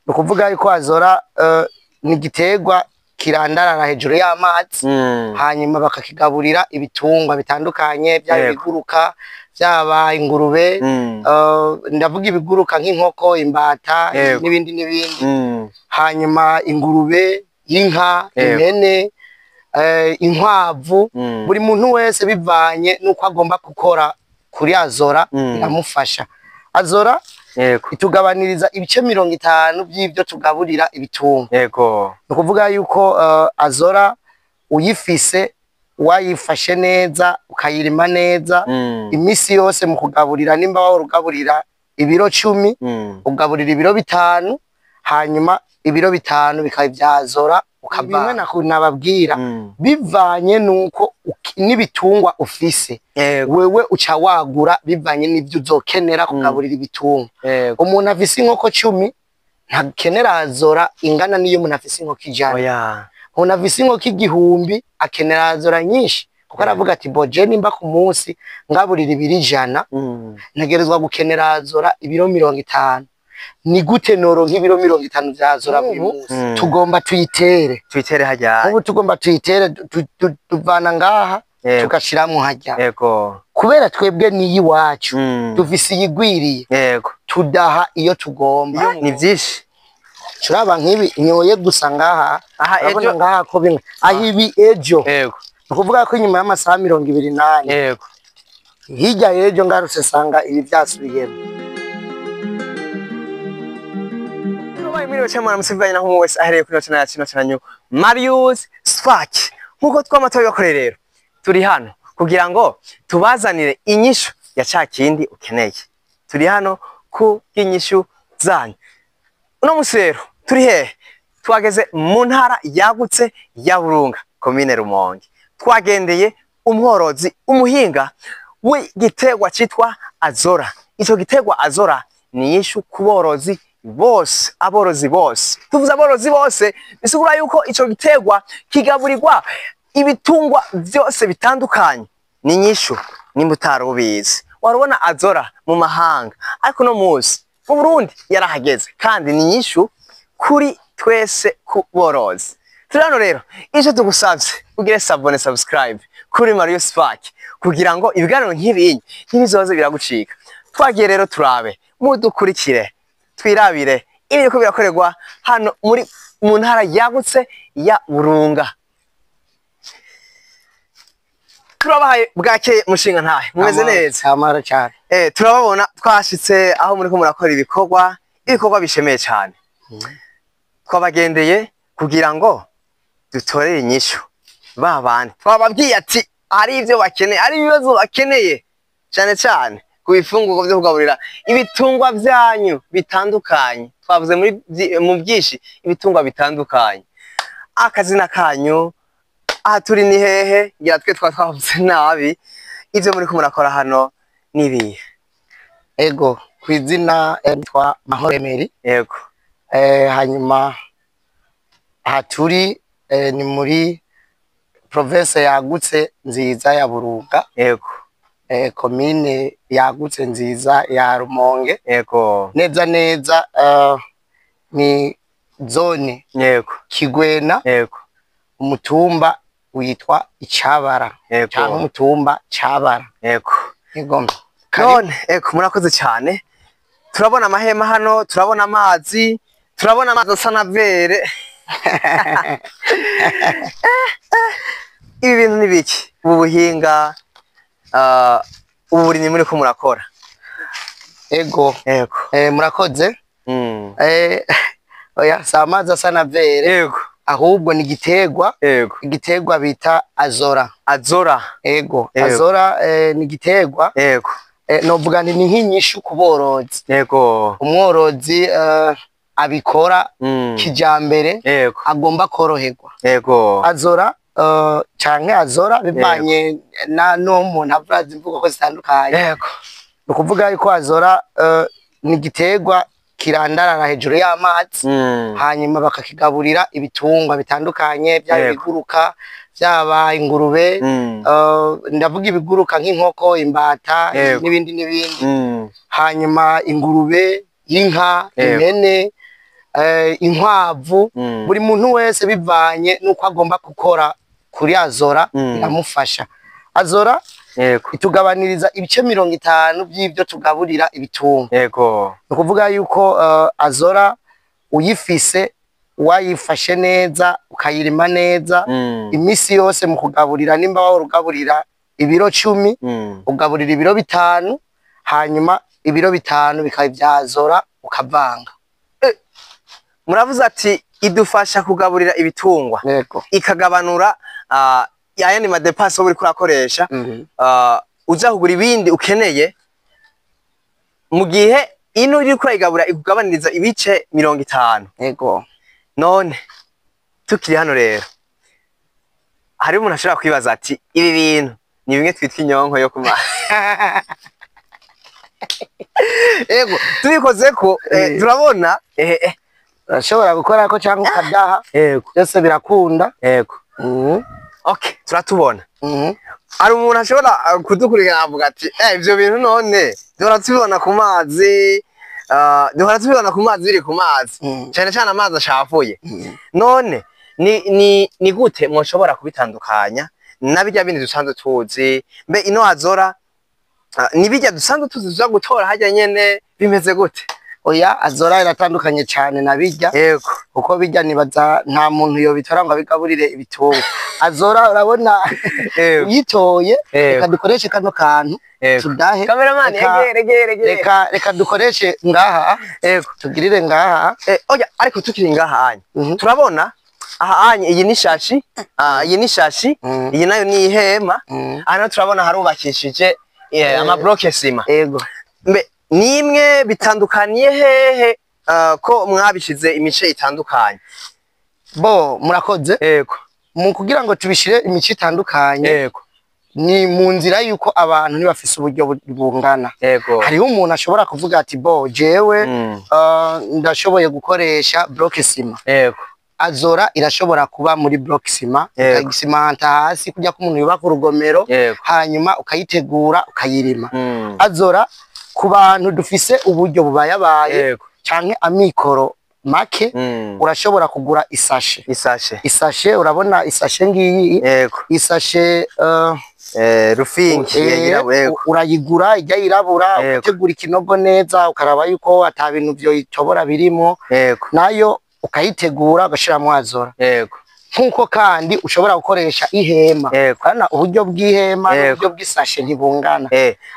Ni ukuvuga yuko Azora ni igiterwa kirandarara hejuru y'amazi, hanyuma bakakigaburira ibitungwa bitandukanye, byaba ibiguruka, byaba ingurube, ndavuga ibiguruka nk'inkoko, imbata, n'ibindi n'ibindi, hanyuma ingurube, inka, impene, inkwavu. Buri muntu wese bivanye n'uko agomba gukora kuri Azora, iramufasha. Azora itugabaniriza ibice 50 by'ibyo tugaburira ibitungwa. Ni ukuvuga yuko Azora uyifise, wayifashe neza, ukayirima neza, imisi yose mu kugaburira, nimba wahora ugaburira ibiro 10, ugaburira ibiro 5, hanyuma ibiro 5 bikaba ivya Azora. Ukavana nababwira, bivanye nuko n'ibitungwa ufise, wewe uca wagura bivanye n'ivyo uzokenera kugaburira ibitungwa. Umuntu afise inkoko 10 ntakenera Azora ingana n'iyo umuntu afise inkoko 100. Umuntu afise inkoko 1000 akenera Azora nyinshi, kuko aravuga ati boje nimba ku munsi ngaburira ibiro 100, ntegerezwa gukenera Azora ibiro 50. Ni gute noronka ibiro 50 vya Azora buri munsi? Tugomba tuyitere. Tuyitere hajya. Ubu tugomba tuyitere, tuvana ngaha, tugashiramwo hajya. Kubera twebwe niyi iwacu, dufise iyigwiriye, tudaha iyo tugomba. Ni vyinshi. Turaba nk'ibi nyoye gusa ngaha. Aha, urabona ejo. Ngaha ko bimwe aho ibi ejo. Ni ukuvuga ko inyuma y'amasaha 24, hirya y'ejo ngarutse nsanga ibi vyasubiyemo. Tubaye mwiriwe cyane, mwaramutse, bivanye naho umwe wese ahereye kuri channel yacu, channel Marius Spark. Nkuko twama tubibakoreye rero, turi hano kugira ngo tubazanire inyishu ya ca kindi ukeneye. Turi hano ku bw'inyishu zanyu. Uno musi rero turi hehe? Twageze mu ntara yagutse ya Burunga, komine Rumonge. Twagendeye umworozi, umuhinga w'igiterwa citwa Azora. Ico giterwa Azora ni inyishu ku borozi bose, aborozi bose. Tuvuze aborozi bose, bisigura yuko ico giterwa kigaburirwa ibitungwa vyose bitandukanye. Ni inyishu nimba utari ubizi. Warubona Azora mu mahanga, ariko no musi mu Burundi yarahageze, kandi ni inyishu kuri twese ku borozi. Turi hano rero, ico tugusavye ugire s'abonner, subscribe kuri Marius Spark kugira ngo ibiganiro nk'ibi ntibizoze biragucika. Twagiye rero turabe, mudukurikire, twirabire ibiriko birakorerwa hano muri mu ntara yagutse ya Burunga. Turabahaye bwakeye, mushinga ntahe, mumeze neza? Amahoro cyane. Turababona twashitse aho muriko murakora ibikorwa bishemeye cyane. Twabagendeye kugira ngo dutorere inyishu ba bandi twababwiye ati hari ibyo bakeneye, hari ibibazo bakeneye cyane cyane ku bifungurwa byo kugaburira ibitungwa byanyu bitandukanye. Twavuze muri mu byinshi, ibitungwa bitandukanye. Akazina kanyu, aha turi ni hehe? Ngira twe twavuze nabi. Ibyo muriko murakora hano ni ibihe? Ego, ku izina nitwa Mahoro Emery. Hanyuma aha turi ni muri province yagutse nziza ya Burunga, komine yagutse nziza ya Rumonge, neza neza ni zone Kigwena, umutumba witwa Icabara, canke umutumba Cabara. Ego. None eko murakoze cyane. Turabona amahema hano, turabona amazi, turabona amazi asa na vere. Ibi bintu ni biki? Ubu buhinga, ubu burimyi muriko murakora? Ego. Murakoze. Oya, si amazi asa na vere, ahubwo ni igiterwa, igiterwa bita Azora. Azora. Ego. Azora ni igiterwa, novuga nti ni nk'inyishu ku borozi. Umworozi abikora kijambere, agomba koroherwa. Azora canke Azora, bivanye na n'umuntu avuga imvugo ko zitandukanye. Ni ukuvuga yuko Azora ni igiterwa kirandarara hejuru y'amazi, hanyuma bakakigaburira ibitungwa bitandukanye, byaba ibiguruka, byaba ingurube, ndavuga ibiguruka nk'inkoko, imbata, n'ibindi n'ibindi, hanyuma ingurube, inka, impene, Inkwavu, buri muntu wese bivanye n'uko agomba gukora kuri Azora, iramufasha. Azora itugabaniriza ibice 50 by'ibyo tugaburira ibitungwa. Ni ukuvuga yuko Azora uyifise, wayifashe neza, ukayirima neza, imisi yose mu kugaburira, nimba wahora ugaburira ibiro 10, ugaburira ibiro 5, hanyuma ibiro 5 bikaba ibya Azora, ukavanga. Muravuze ati idufasha kugaburira ibitungwa, ikagabanura ayandi ma dépenses uba uriko urakoresha, uza kugura ibindi ukeneye, mu gihe ino uriko urayigabura ikugabaniriza ibice 50. Yego. None tukiri hano rero, hari umuntu ashobora kwibaza ati ibi bintu ni bimwe twitwa inyonko yo kuma. Ego, tubikoze ko turabona Urashobora gukora ko cyangwa ukadaha, byose birakunda. Okay, turatubona. Hari umuntu ashobora kudukurikirana avuga ati ivyo bintu none duhora tubibona ku mazi, duhora tubibona ku mazi, biri ku mazi, cyane cyane amazi ashafuye. None ni gute mwoshobora kubitandukanya na birya bindi dusanzwe tuzi? Mbe ino Azora ni birya dusanzwe tuzi tuza gutora harya nyene, bimeze gute? Oya, Azora iratandukanye cyane na bijya, kuko bijya nibaza nta muntu yobitora ngo abigaburire ibitungwa. Azora urabona uyitoye, reka dukoreshe kano kantu, tudahe. Cameraman, egere, egere, egere. Reka dukoreshe ngaha, tugirire ngaha. Oya, ariko tukiri ngaha anye, turabona aha anye iyi ni shashi, iyi ni shashi, iyi nayo ni ihema. Hano turabona harubakishije ama bloc sima. Mbe nimwe bitandukaniye hehe, ko mwabishize imice itandukanye? Bo, murakoze. Mu kugira ngo tubishire imice itandukanye, ni mu nzira yuko abantu ntibafise uburyo bungana. Hariho umuntu ashobora kuvuga ati bo jewe ndashoboye gukoresha bloc sima. Azora irashobora kuba muri bloc sima, ukayisimanta hasi kujya ko umuntu yubaka urugomero, hanyuma ukayitegura ukayirima. Azora ku bantu dufise uburyo bubayabaye canke amikoro make, urashobora kugura isashe. Isashe. Isashe, urabona isashe ngiyi. Isashe Rufingi yirabura, yego. Urayigura ijya yirabura, ugategura ikinogo neza, ukaraba yuko ata bintu vyoyitobora birimo, nayo ukayitegura ugashiramwo Azora. Nkuko kandi ushobora gukoresha ihema. Urabona uburyo bw'ihema n'uburyo bw'isashe ntibungana.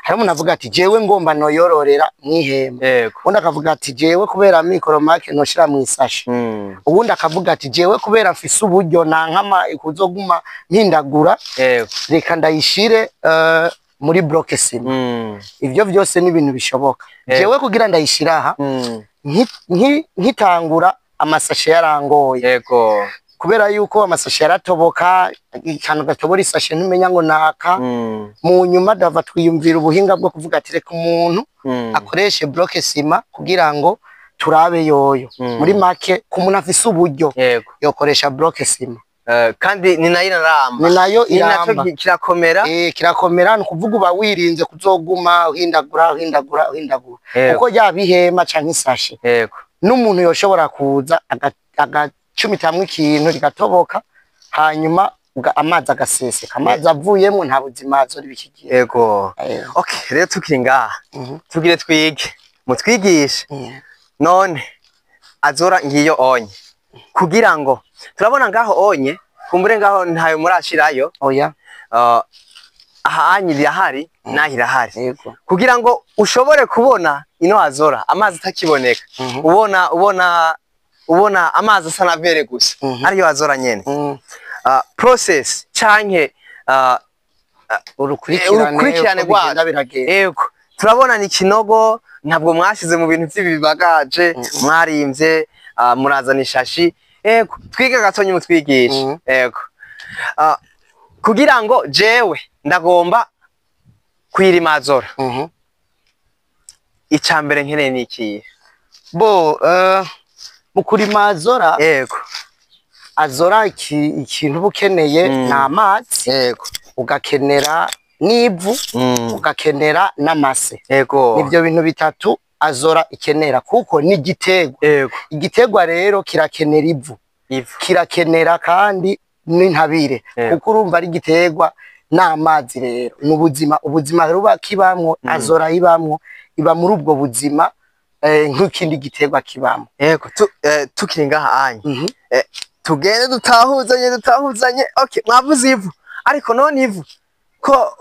Hari umuntu avuga ati jewe ngomba noyororera mw'ihema, undi akavuga ati jewe kubera amikoro make noshira mw'isashe, uwundi akavuga ati jewe kubera mfise uburyo nankama kuzoguma mpindagura, reka ndayishire muri bloc sima. Ivyo vyose ni ibintu bishoboka. Jewe kugira ndayishira aha, nkitangura amasashe yarangoye, kubera yuko amasashe yaratoboka, ikantu gatobora isashe ntumenya ngo naka. Mu nyuma dava twiyumvira ubuhinga bwo kuvuga ati reka umuntu akoreshe bloc sima kugira ngo turabe yoyo. Muri make, ku muntu afise uburyo, yokoresha bloc sima. Kandi ni nayo iraramba. Ni nayo Ni naco iramba. Kirakomera. Kirakomera, ni ukuvuga uba wirinze kuzoguma uhindagura, uhindagura, uhindagura, kuko yaba ihema canke isashe, n'umuntu yoshobora kuza agacumitamwo ikintu rigatoboka, hanyuma amazi agaseseka, amazi avuyemwo nta buzima azora ibikigira. Okay, rero tukiri ngaha, tugire twige, mutwigishe. None Azora ngiyo onye, kugira ngo turabona ngaho onye, kumbure ngaho ntayo murashirayo. Oya. Aha anye irahari, naho irahari. Kugira ngo ushobore kubona ino Azora amazi atakiboneka, ubona amazi asa na vert gusa, ariyo Azora nyene. Process canke urukurikirane, urukurikirane uko bigenda rwacu. Biragenda. Yego, turabona ni ikinogo, ntabwo mwashize mu bintu by'ibibagaje, mwarimvye, murazana ishashi. Yego, twige gatonyi mutwigishe. Yego, kugira ngo jewe ndagomba kwirima Azora, ica mbere nkeneye ni ikihe? Bo, mu kurima Azora, Azora ikintu uba ukeneye ni amazi, ugakenera n'ivu, ugakenera n'amase. Nivyo bintu bitatu. Azora ikenera kuko ni igiterwa. Igiterwa rero kirakenera ivu, kirakenera kandi n'intabire, kuko urumva ari igiterwa n'amazi. Rero ni ubuzima, ubuzima ruba kibamwo, azora ibamwo, iba muri ubwo buzima nk'ikindi giterwa kibamwo. Yego, tukiri ngaha anye, tugende dutahuzanye. Okay, mwavuze ivu, ariko none ivu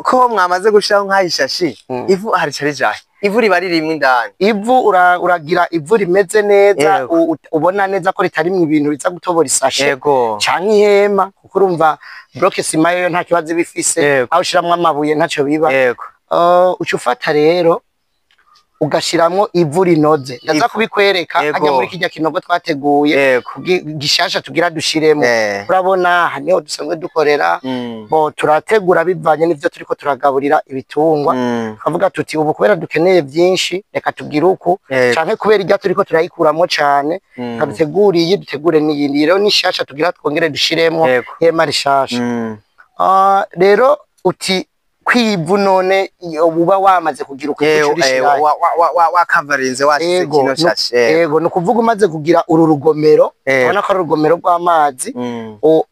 ko mwamaze gushiraho nk'ayishashi, ivu harica rijahe? Ivu riba ririmwo indani? Ivu uragira ivu rimeze neza, ubona neza ko ritarimwo ibintu biza gutobora isashe canke ihema, kuko urumva bloc ciment yo nta kibazo iba ifise, aho ushiramwo amabuye ntaco biba. Uca ufata rero ugashiramwo ivu rinoze, ndaza kubikwereka hajya muri kirya kinogo twateguye gishasha tugira dushiremo. Urabona aha niho dusanzwe dukorera, bo turategura bivanye n'ivyo turiko turagaburira ibitungwa, tukavuga tuti ubu kubera dukeneye vyinshi reka tugire uku, canke kubera irya turiko turayikuramwo cane reka dutegure iyi, dutegure n'iyindi. Rero ni shasha tugira twongere dushiremwo ihema rishasha. Rero uti kwivu none uba wamaze kugira uko wakavarinze washize kino shashe. Yego, no kuvuga umaze kugira uru rugomero, ubona ko ari urugomero rw'amazi,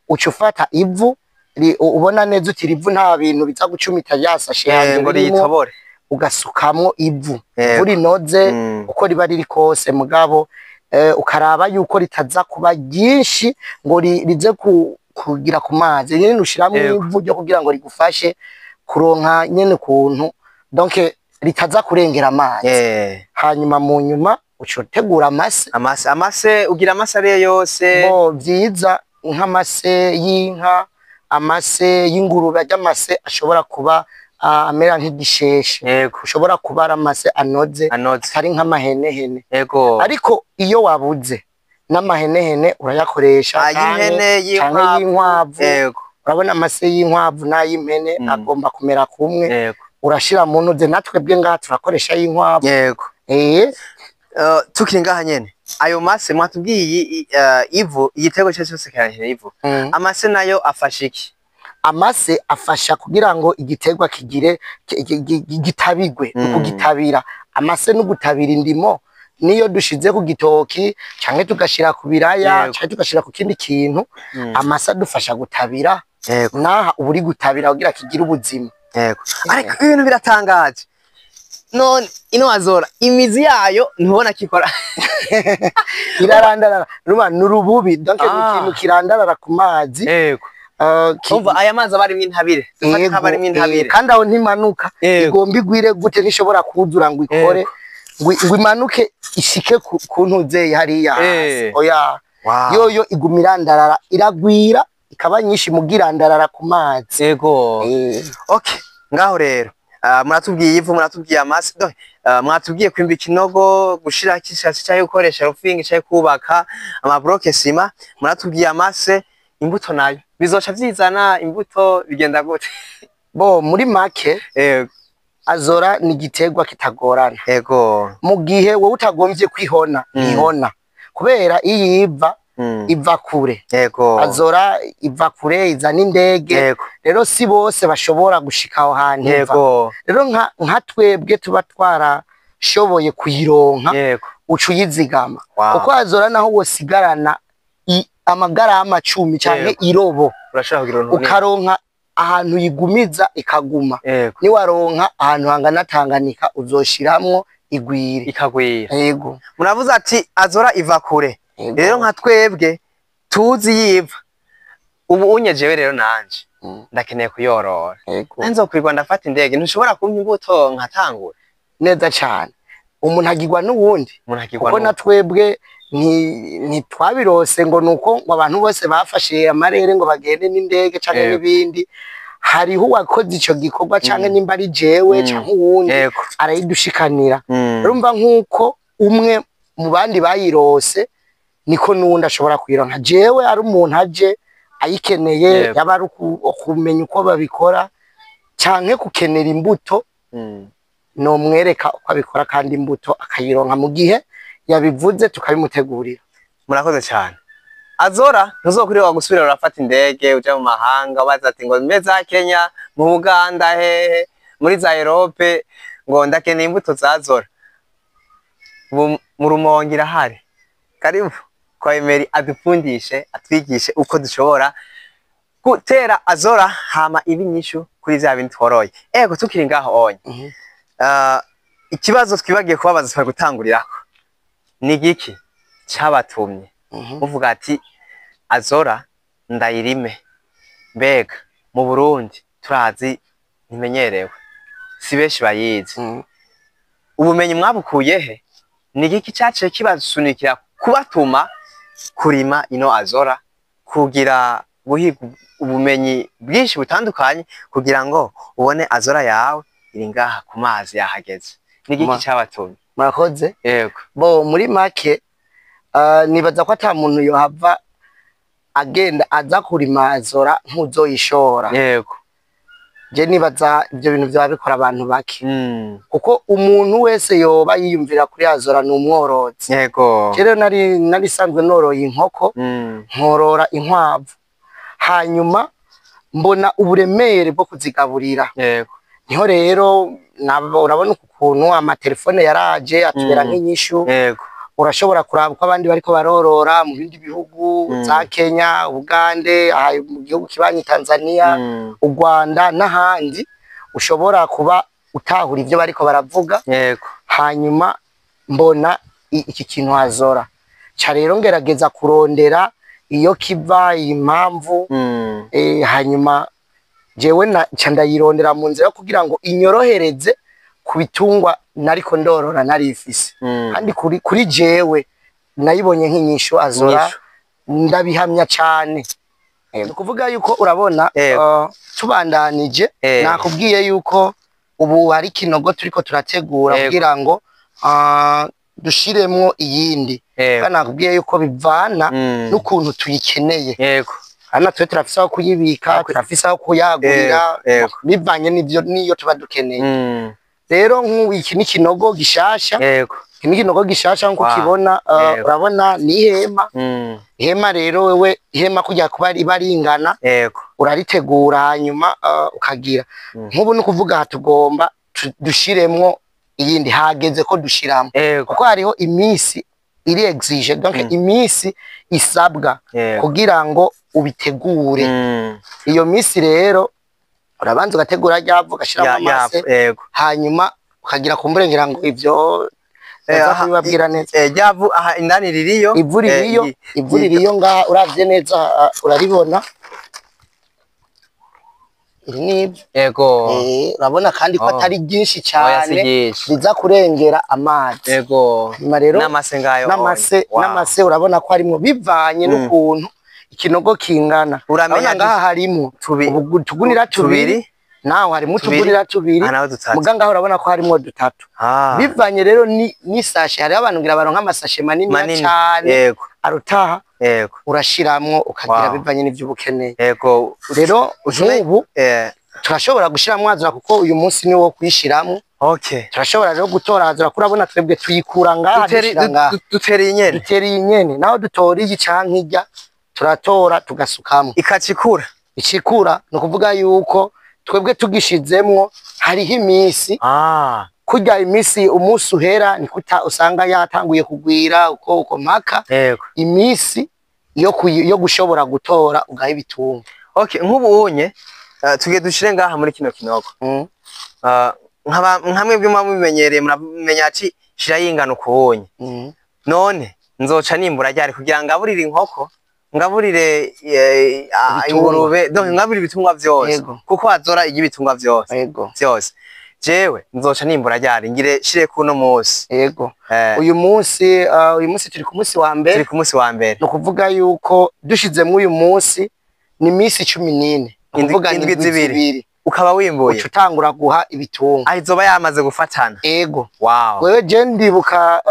uca ufata ivu ubona neza uti ivu nta bintu biza gucumita yasashe yanjye ngo riyitobore, ugasukamwo ivu rinoze uko riba riri kose, mugabo ukaraba yuko ritaza kuba ryinshi ngo rize kugira ku mazi. Nyene ushiramwo ivu ryo kugira ngo rigufashe kuronka nyene kuntu, donc ritaza kurengera amazi. Hanyuma mu nyuma uca utegura amase. Amase ugira amase ariyo yose? Bo vyiza nk'amase y'inka, amase y'ingurube, amase ashobora kuba amera nk'igisheshe, ushobora kuba ari amase anoze, atari nk'amahenehene. Ariko iyo wabuze n'amahenehene urayakoresha, canke y'inkwavu. Urabona amase y'inkwavu n'ay'impene agomba kumera kumwe, urashira mu ntuze. Natwe bwe ngaha turakoresha y'inkwavu. Tukiri ngaha nyene, ayo mase mwatubwiye ivu, igitego cyose kirakenera ivu. Amase nayo afasha iki? Amase afasha kugira ngo igiterwa kigire gitabigwe, kugitabira. Amase no gutabira indimo niyo dushize ku gitoki canke tugashira ku biraya canke tugashira ku kindi kintu, amase adufasha gutabira. Naha uburi gutabira kugira kigira ubuzima. Ariko ibintu biratangaje. None ino azora imizi yayo ntubona kikora irarandarara, ruba nurububi, donc ni ikintu kirandarara ku mazi. Umva aya mazi aba arimwo intabire, dufate ko aba arimwo intabire, kandi aho ntimanuka, igomba igwire gute, ntishobora kuzura ngo ikore ngo imanuke ishike ku ntuze hariya hasi. Oya, yoyo iguma irandarara, iragwira ikaba nyinshi mugirandarara ku mazi. Okay, ngaho rero muratubwiye ivu, muratubwiye amase, mwatubwiye kwimba ikinogo, gushira ikishashe cyayo, gukoresha rufingi cyayo, kubaka amabloke sima, muratubwiye amase, imbuto nayo bizoca vyizana imbuto bigenda gute? Bo muri make azora ni igiterwa kitagorana. Mu gihe wowe utagomvye kwihona, ntihona, kubera iyi iva iva kure. Azora iva kure, iza n'indege. Rero si bose bashobora gushika aho hantu iva. Rero nka twebwe tuba twarashoboye kuyironka, uca uyizigama, kuko azora naho wosigarana amagarama 10 canke irobo, ukaronka ahantu yigumiza ikaguma. Niwaronka ahantu hangana Tanganyika uzoshiramwo igwire, ikagwira. Muravuze ati azora iva kure. Rero nka twebwe tuzi yiva, ubu unyejewe rero nanje ndakeneye kuyorora, nzokwirwa ndafata indege, ntushobora kumpa imbuto nkatangura? Neza cane, umuntu agirwa n'uwundi, kuko na twebwe ntitwabirose ngo nuko ngo abantu bose bafashe amarere ngo bagende n'indege canke n'ibindi. Hariho uwakoze ico gikorwa canke nimba ari jewe canke uwundi arayidushikanira. Urumva nkuko umwe mu bandi bayirose niko n'uwundi ashobora kuyironka. Jewe ari umuntu aje ayikeneye, yaba ari kumenya uko babikora canke kukenera imbuto, nomwereka uko abikora kandi imbuto akayironka mu gihe yabivuze tukabimutegurira. Murakoze cyane. Azora ntuzokwiriwe gusubira urafata indege uja mu mahanga ubaza ati ngo mbe za Kenya, mu Buganda, hehe muri za Europe, ngo ndakeneye imbuto za Azora. Mu Rumonge irahari. Karibu kwa Emery adufundishe, atwigishe uko dushobora gutera azola hama iba inyishu kuri vya bintu tworoye. Ego tukiri ngaho onye. Ikibazo twibagiye kubabaza twari gutangurirako ni igiki cabatumye muvuga ati azola ndayirime? Mbega mu Burundi turazi ntimenyerewe, si benshi bayizi. Ubumenyi mwabukuye he? Ni igiki caciye kibasunikira kubatuma kurima ino azola, kugira guhiga ubumenyi bwinshi butandukanye kugira ngo ubone azola yawe iri ngaha ku mazi yahageze? Ni igiki cabatumye? Murakoze. Yego. Bo muri make, nibaza ko ata muntu yohava agenda aza kurima azola nk'uzoyishora. Je nibaza ibyo bintu vyaba bikora abantu bake, kuko umuntu wese yoba yiyumvira kuri azola ni umworozi. Je rero nari sanzwe noroye inkoko, nkorora inkwavu, hanyuma mbona uburemere bwo kuzigaburira. Niho rero urabona ukuntu amatelefone yaraje atubera nk'inyishu. Urashobora kuraba uko abandi bariko barorora mu bindi bihugu, za Kenya, Ugande, aha mu gihugu kibanyi Tanzania, u Rwanda n'ahandi, ushobora kuba utahura ivyo bariko baravuga. Hanyuma mbona iki kintu azola, ca rero ngerageza kurondera iyo kiva, impamvu. Hanyuma jewe ca ndayirondera mu nzira yo kugira ngo inyorohereze ku bitungwa nariko ndorora narifise. Kandi kuri jewe nayibonye nk'inyishu azola. Inyishu. Ndabihamya cane. Ni ukuvuga yuko urabona, tubandanije, nakubwiye yuko ubu hari ikinogo turiko turategura kugira ngo dushiremwo iyindi. Kandi nakubwiye yuko bivana n'ukuntu tuyikeneye. Hano twe turafise aho kuyibika, turafise aho kuyagurira, bivanye n'ivyo niyo tuba dukeneye. Rero nk'ubu iki ni ikinogo gishasha. Iki ni ikinogo gishasha nk'uko ukibona, urabona ni ihema. Ihema rero wewe, ihema kugira kuba riba ringana, uraritegura hanyuma ukagira. Nk'ubu ni ukuvuga aha tugomba dushiremwo iyindi, hageze ko dushiramwo. Kuko hariho iminsi iri exige, donc iminsi isabwa kugira ngo ubitegure. Iyo minsi rero urabanza ugategura ryavu, ugashiramwo amase, hanyuma ukagira kumbure, ngira ngo ivyo baza kubibabwira neza. Ryavu aha indani ririyo. Ivu ririyo, ivu ririyo ngaha, uravye neza, uraribona. Iri ni ivu. Urabona kandi ko atari ryinshi Oya, si cane ryinshi. riza kurengera amazi. Nyuma rero N'amase ngayo. n'amase, Wow. n'amase urabona ko harimwo, bivanye n'ukuntu ikinogo kingana. Uramenya Urabona ngaha harimwo utugunira tubiri, tubiri. naho harimwo Tubiri. utugunira tubiri. Aha naho dutatu. Muga ngaho urabona ko harimwo dutatu. Bivanye rero ni n'isashe, hariho abantu ngira baronka amasashe manini Manini. cane arutaha, urashiramwo ukagira bivanye n'ivyo uba ukeneye. Rero nk'ubu turashobora gushiramwo azola, kuko uyu munsi ni wo kuyishiramwo. Turashobora rero gutora azola, kuko urabona twebwe tuyikura ngaha, dushira ngaha. Dutera iyi nyene. Dutera iyi nyene, naho dutora iyi canke irya, turatora tugasukamwo. Ikacikura. Ikikura ni ukuvuga yuko twebwe tugishizemwo hariho iminsi, kurya iminsi umunsi uhera niko usanga yatanguye kugwira uko mpaka iminsi yo gushobora gutora ugaha ibitungwa. Okay, nk'ubu unye tugiye dushire ngaha muri kino kinogo. Nka mwebwe muba mubimenyereye, muramenya ati shira yingana ukunye. None nzoca nimbura ryari kugira ngaburire inkoko, ngaburire Ibitungwa. ingurube, donc ngaburire ibitungwa vyose? Kuko azola irya ibitungwa vyose. Vyose. Jewe nzoca nimbura ryari ngire shire kuno munsi? Uyu munsi turi ku munsi wa mbere. Turi ku munsi wa mbere. Ni ukuvuga yuko dushizemwo uyu munsi ni iminsi 14. Ni ukuvuga ni Indwi indwi zibiri. zibiri. Ukaba wimbuye. Uca utangura guha ibitungwa. Ah, izoba yamaze gufatana. Ego. Wewe je ndibuka,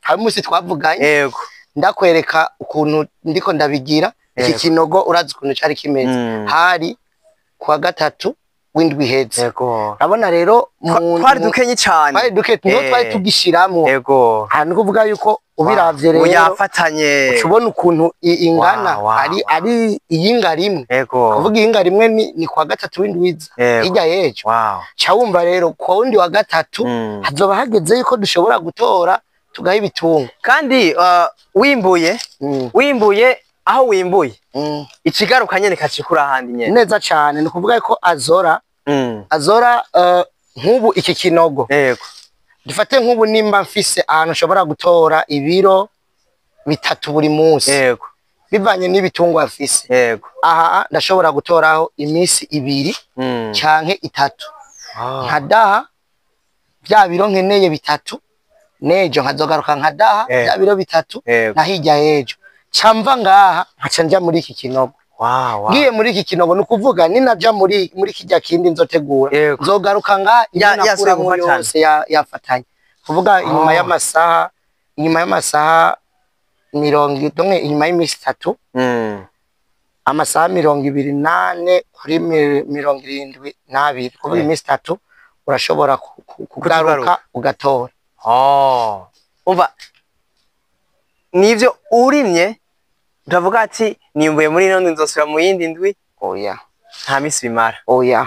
hari umunsi twavuganye, ndakwereka ukuntu ndiko ndabigira iki kinogo, urazi ukuntu cari kimeze. Hari kuwa gatatu w'indwi iheze. Urabona rero Twari dukenye cane. Twari duke, niho twari tugishiramwo. Aha ni kuvuga yuko ubiravye Ubu rero yafatanye. uca ubona ukuntu ingana. Wow, wow, ari ari iyinga rimwe. Kuvuga iyinga rimwe ni kuwa gatatu w'indwiza, hirya y'ejo. Ca wumva rero kuwa wundi wa gatatu hazoba hageze yuko dushobora gutora Tugaha ibitungwa. Kandi wimbuye wimbuye aho wimbuye ikigaruka nyene kacikura ahandi nyene. Neza cane. Ni ukuvuga ko azora azora nk'ubu iki kinogo. Yego. Dufate nk'ubu nimba mfise ahantu nshobora gutora ibiro 3 buri munsi. Yego. Bivanye n'ibitungwa mfise. Yego. Aha ndashobora gutoraho iminsi 2 canke 3. Nkadaha bya biro nkeneye 3, nejo nkazogaruka nkadaha bya biro 3 na hirya ejo. Camva ngaha nkaca nja muri iki kinogo. Wow. Ngiye muri iki kinogo nukuvuga ninaja muri kijya kindi nzotegura. Nzogaruka ngaha inakuramo yose yafatanye. Kuvuga inyuma y'amasaha, inyuma y'amasaha mirongo donke inyuma y'imisi 3 amasaha 24 kuri 72, kuvuga imisi 3 urashobora kugaruka ugatora. Umva nivyo urimye uravuga ati nimbuye muri ino ndwi nzosubira mu yindi ndwi. Oya, nta misi bimara. Oya.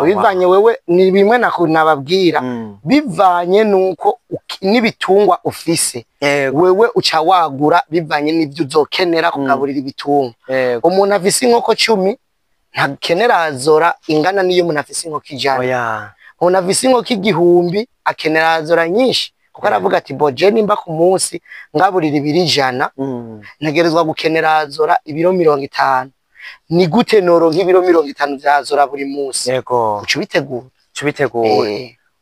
Bivanye wewe ni bimwe nababwira, bivanye nuko n'ibitungwa ufise wewe uca wagura bivanye n'ivyo uzokenera kugaburira ibitungwa. Umuntu afise inkoko 10 ntakenera azora ingana n'iyo umuntu afise inkoko 100. Oya. Umuntu afise inkoko 1000 akenera azora nyinshi, kuko aravuga ati boje nimba ku munsi ngaburira ibiro 100 ntegerezwa gukenera azora ibiro 50. Ni gute noronka ibiro 50 vya azora buri munsi? Yego. Uca ubitegura. Uca ubitegura.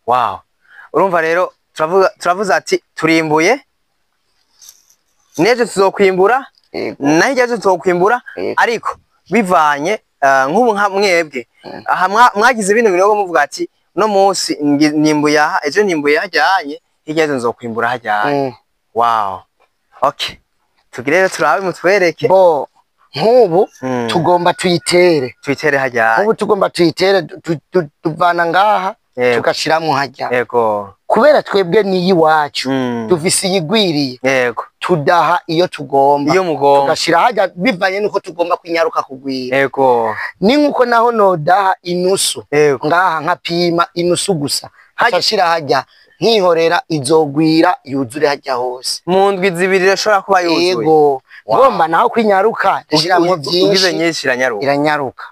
Wow. Urumva rero turavuza ati turimbuye, nejo tuzokwimbura, na hirya ejo tuzokwimbura, ariko bivanye nk'ubu nka mwebwe aha mwagize bino binogo muvuga ati no munsi nimbuye aha, ejo nimbuye hajyanye, hirya ejo nzokwimbura hajyanye. Wow. Okay. Tugire rero turabe mutwereke. Bo nk'ubu tugomba tuyitere. Tuyitere hajyanye. Nk'ubu tugomba tuyitere, tuvana ngaha tugashiramwo hajya. Yego. Kubera twebwe ni iwacu, dufise iyigwiriye. Yego. Tudaha iyo tugomba. Iyo mugomba. Tugashira hajya bivanye nuko tugomba kwinyaruka kugwira. Yego. Ni nkuko naho nodaha inusu. Yego. Ngaha nkapima inusu gusa. Hashira hajya nkihorera izogwira yuzure hajya hose. Mu ndwi 2 irashobora kuba yuzuye. Yego. Ngomba naho kwinyaruka ndashiramo byinshi. Ugize nyinshi iranyaruka. Iranyaruka.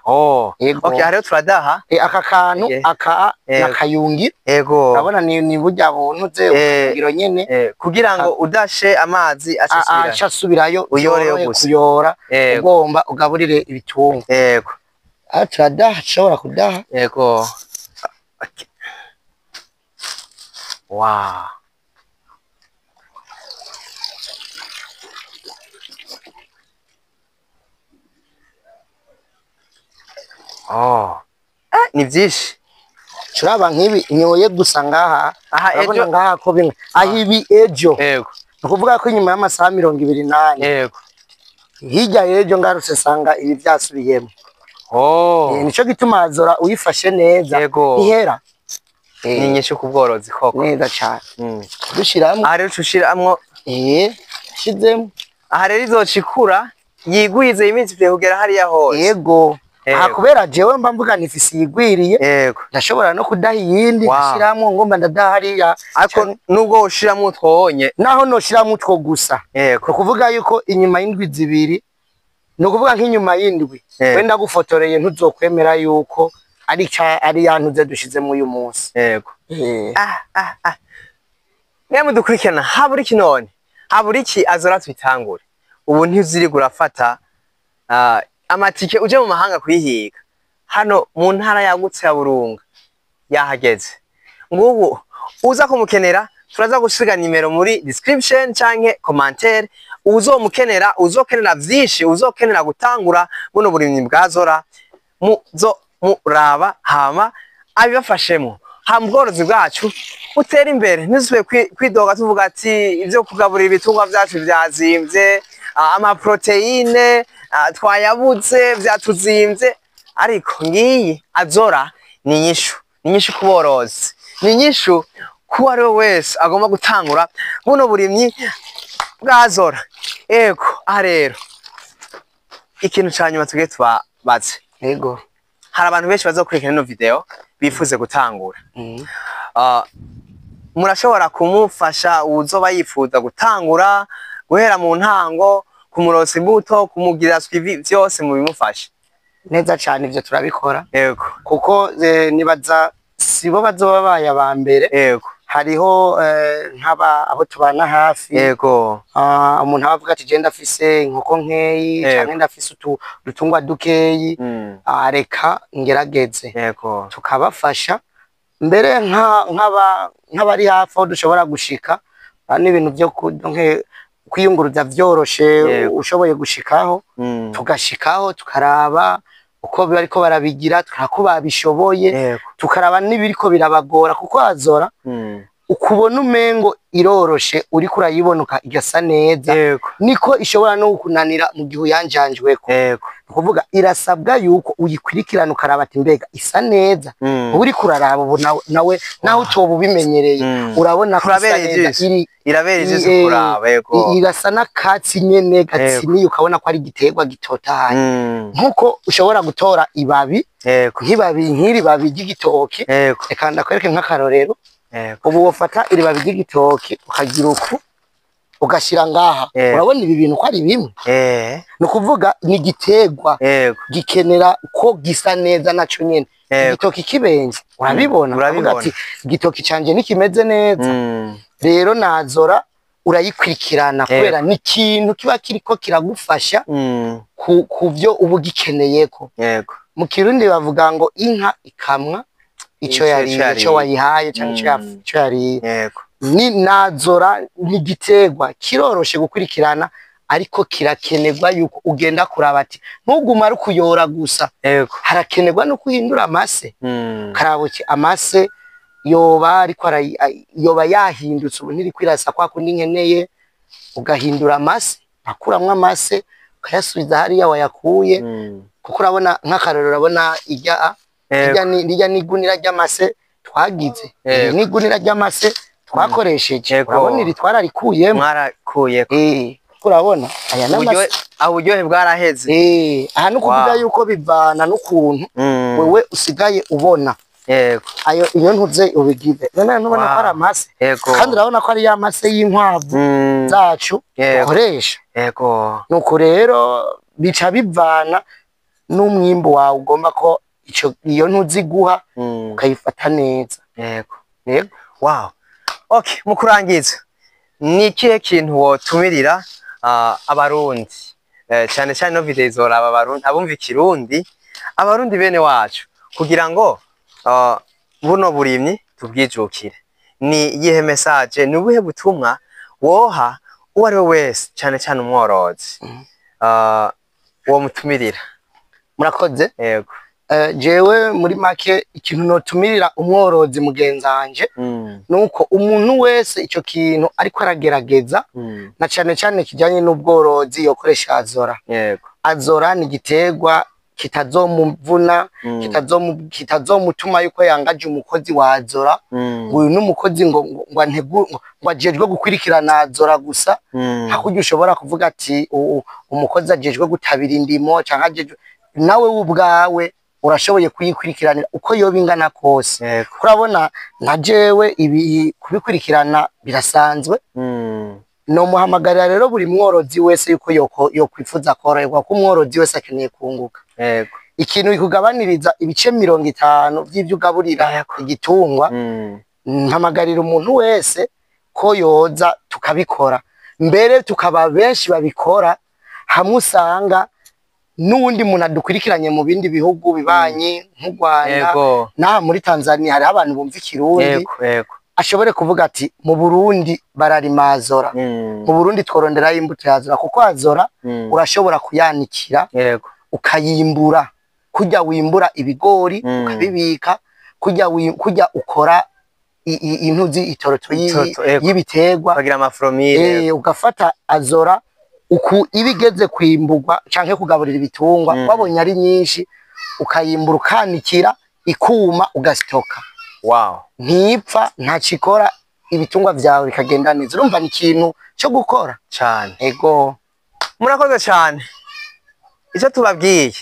Yego. Okay, hariyo turadaha. Aka kantu aka nakayungira. Yego. Urabona ni burya buntu ze ukayungiro nyene. Kugira ngo udashe amazi acasubirayo uyoreyo gusa. Kuyora ugomba ugaburire ibitungwa. Yego. Aha turadaha, dushobora kudaha. Yego. Okay. Wow. Ni byinshi. Turaba nk'ibi nyoye gusa ngaha. Aha ejo ngaha ko bimwe. Aho ibi ejo. Yego. Nukuvuga ko inyuma y'amasaha 24. Yego. Hirya ejo ngarutse sanga ibi byasubiyemo. Nico gituma azora uyifashe neza. Yego. Ihera. Ni nyinshi ku bworozi koko. Neza cyane. Dushiramwo. Aha rero ushiramwo. Shizemo. Aha rero izocikura yigwize iminsi igiye kugera hariya hose. Yego. Aha kubera jewe mba mvuga nifisi yigwiriye. Yego. Ndashobora no kudaha iyindi nkashiramwo ngomba ndadaha hariya. Ariko nubwo ushiramwo utwonye. Naho noshiramwo utwo gusa. Yego. Kuvuga yuko inyuma y'indwi 2, nukuvuga nk'inyuma y'indwi, wenda gufotoreye ntuzokwemera yuko ari yantuze dushizemo uyu munsi. Yego. Mwe mudukurikirana habura iki none? Habura iki azora twitangure? Ubu ntiziri gurafata amatike uje mu mahanga kuyihiga. Hano mu ntara yagutse ya Burunga yahageze. Ngubu uza kumukenera turaza gusiga nimero muri description canke commentaire. Uzomukenera, uzokenera vyinshi, uzokenera gutangura buno burimyi bwa Zora, muzo muraba hama abibafashemo. Hama ubworozi bwacu utera imbere, ntizube kwidoga tuvuga ati ivyo kugaburira ibitungwa vyacu vyazimvye, ama proteine twayabuze vyatuzimvye. Ariko ngiyi Azora ni nyishu, ni nyishu ku borozi, ni nyishu kuwo ari we wese agomba gutangura buno burimyi bwa Azora. Ego, aha rero ikintu ca nyuma tugiye tubabaze. Yego. Hari abantu benshi bazokurikirana ino video bifuze gutangura. Murashobora kumufasha uzoba yifuza gutangura guhera mu ntango, kumuronsa imbuto, kumugirira suivi, vyose mubimufasha? Neza cane, ivyo turabikora. Kuko nibaza sibo bazoba babaye aba mbere. Hariho nk'aba abo tubana hafi. Umuntu aba avuga ati je ndafise inkoko nkeyi canke ndafise udutungwa dukeyi, reka ngerageze. Tukabafasha mbere nk'abari hafi aho dushobora gushika, n'ibintu vyo kwiyunguruza vyoroshe, ushoboye gushikaho, tugashikaho tukaraba uko bariko barabigira, tukaraba ko babishoboye, tukaraba n'ibiriko birabagora, kuko Azolla ukubona umengo iroroshe, uriko urayibona igasa neza, niko ishobora no kukunanira mu gihe uyanjanjweko. Ukuvuga irasabwa yuko uyikurikirana, ukaraba ati mbega isa neza. Uba uriko uraraba ubu nawe naho utoba ubimenyereye, urabona ko isa Kurabereye neza. ijisho. Irabereye ijisho kuraba. Irasa n'akatsi nyene gatsimiye, ukabona ko ari igiterwa gitotahaye. Nkuko ushobora gutora ibabi, nk'ibabi, nk'iri babi ry'igitoki, reka ndakwereke nk'akarorero. Ubu wofata iri babi ry'igitoki ukagira uku, ugashira ngaha. Urabona ibi bintu ko ari bimwe? Ni ukuvuga ni igiterwa gikenera ko gisa neza naco nyene. Igitoki kibenze urabibona, Urabibona. ukavuga ati igitoki canje ntikimeze neza. Rero n'Azolla urayikurikirana kubera ni ikintu kiba kiriko kiragufasha ku byo uba ugikeneyeko. Mu Kirundi bavuga ngo inka ikamwa ico Ico yariye, yariye. ico wayihaye canke ico yariye. Ni n'Azolla ni igiterwa kiroroshe gukurikirana, ariko kirakenerwa yuko ugenda kuraba ati ntuguma ari ukuyora gusa, harakenerwa no guhindura amase, karaba uti amase yoba ariko yoba yahindutse, ubu ntiri kwirasa kwa kundi nkeneye, ugahindura amase, akuramwo amase ukayasubiza hariya wayakuye. Kuko urabona nk'akarorero, urabona irya irya n'igunira ry'amase twagize. Iri n'igunira ry'amase twakoresheje. Urabona iri twararikuyemo. Mwarakuyeko. Urabona aya n'amase. Aho uburyohe bwaraheze. Aha ni ukuvuga yuko bivana n'ukuntu wewe usigaye ubona ayo iyo ntuze ubigize none ntubona ko ari amase? Kandi urabona ko ari ya mase y'inkwavu zacu dukoresha. Nuko rero bica bivana n'umwimbu wawe ugomba ko ico iyo ntuzi guha, ukayifata neza. Yego. Wow. Okay, mu kurangiza, ni ikihe kintu wotumirira abarundi? Cyane cyane no video izoraba abarundi, abumva ikirundi, abarundi bene wacu, kugira ngo buno burimyi tubwijukire. Ni iyihe message, ni ubuhe butumwa woha uwo ari we wese, cyane cyane umworozi? Wo mutumirira. Murakoze. Yego. Jewe muri make ikintu notumirira umworozi mugenzanje nuko umuntu wese ico kintu ariko aragerageza, na cane cane kijanye n'ubworozi, yokoresha Azolla. Azolla ni igiterwa kitazomuvuna, kitazomutuma yuko yangaje umukozi wa Azolla, ngo uyu n'umukozi ngo ngo ajejwe gukurikirana Azolla gusa. Hakurya ushobora kuvuga ati umukozi ajejwe gutabira indimo canke ajejwe, nawe ubwawe urashoboye kuyikurikiranira uko yoba ingana kose. Kurabona nka jewe ibi kubikurikirana birasanzwe. Nomuhamagarira rero buri mworozi wese yuko yokwifuza koroherwa, ko umworozi wese akeneye kunguka. Ikintu ikugabaniriza ibice 50 vy'ivyo ugaburira igitungwa. Mpamagarira umuntu wese ko yoza tukabikora, mbere tukaba benshi babikora hamwe, usanga n'uwundi muntu adukurikiranye mu bindi bihugu bibanyi nk'u Rwanda, n'aha muri Tanzania hariho abantu bumva ikirundi, Yego, yego. ashobore kuvuga ati mu Burundi bararima Azolla, mu Burundi tworonderayo imbuto ya Azolla, kuko Azolla urashobora kuyanikira, ukayimbura kurya wimbura ibigori, ukabibika kurya kurya ukora intuzi itoroto Itoto, yego. y'ibiterwa. Bagira amafromire. Ugafata Azolla uku iba igeze kwimburwa canke kugaburira ibitungwa, wabonye ari nyinshi ukayimbura, ukanikira ikuma, ugasitoka. Ntipfa, ntacikora, ibitungwa vyawe bikagenda neza. Urumva ni ikintu cyo gukora. Cyane. Ego. Murakoze cyane. Icyo tubabwiye,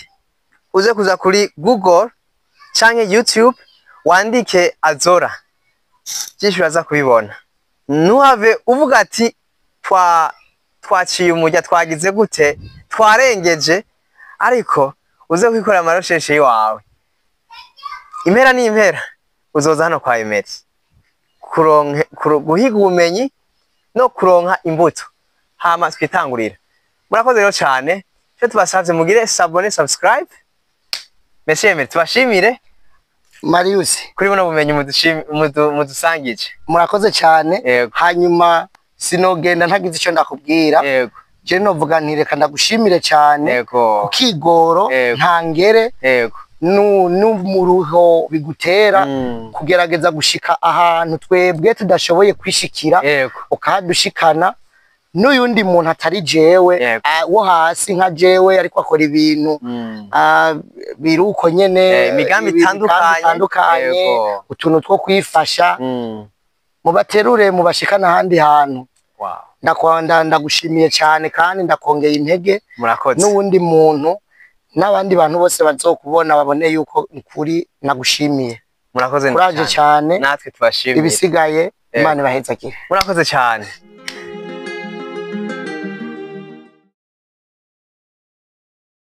uze kuza kuri Google canke YouTube wandike Azolla. Byinshi uraza kubibona. Ntuhave uvuga ati twaciye umujya, twagize gute, twarengeje, ariko uze kwikorera ama recherches iwawe. Impera ni impera, uzoza hano kwa Emery guhiga ubumenyi no kuronka imbuto, hama twitangurira. Murakoze rero cyane. Icyo tubasavye, mugire s'abonner, subscribe. Merci Emery, tubashimire Marius, kuri buno bumenyi mudusangije. Murakoze cyane. Yego. Hanyuma sinogenda ntagize icyo ndakubwira. Je novuga nti reka ndagushimire cyane kukigoro ntangere n'umuruho bigutera kugerageza gushika ahantu twebwe tudashoboye kwishikira, ukahadushikana, n'uyundi muntu atari jewe, wo hasi nka jewe, ariko akora ibintu biruko nyene, Imigambi imigambi itandukanye. itandukanye, utuntu two kwifasha, mubaterure mubashikana ahandi hantu. Ndagushimiye cyane kandi ndakongeye intege. Murakoze. N'uwundi muntu n'abandi bantu bose bazokubona babone yuko ukuri nagushimiye. Murakoze Kuraje cyane. Natwe tubashimiye. Ibisigaye Imana ibahezagire. Murakoze cyane.